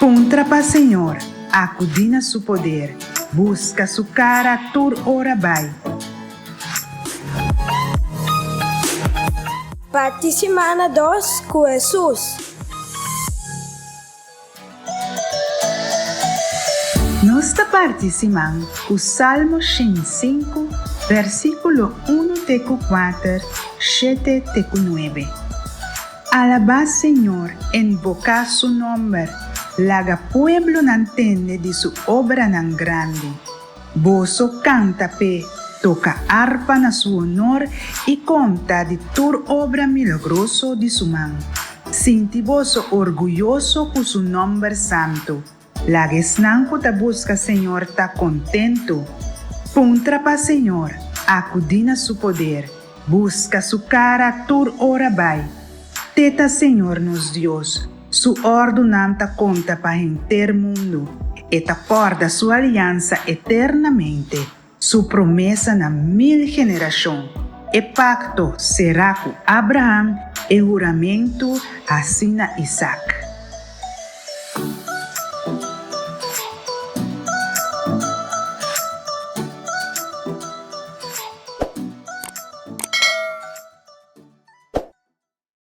Puntra pa Señor, akudí na su poder, buska su kara tur ora bai. Parti simana dos ku Hesus. Nos ta parti siman ku Salmo 105, versíkulo unu te ku kuater, shete te ku nuebe. Alabá Señor, invoká su nòmber, laga pueblonan tende di su obranan grandi. Boso kanta p'e, toka arpa na su honor i konta di tur obra milagroso di su man. Sinti boso orguyoso ku su nòmber santu. Laga esnan ku ta buska Señor ta kontentu. Puntra pa Señor, akudí na su poder, buska su kara tur ora bai. Te ta Señor nos Dios, su òrdunan ta konta pa henter mundu. E ta kòrda su aliansa eternamente, su promesa na mil generashon, e pakto será ku Abraham, e huramentu hasí na Isak.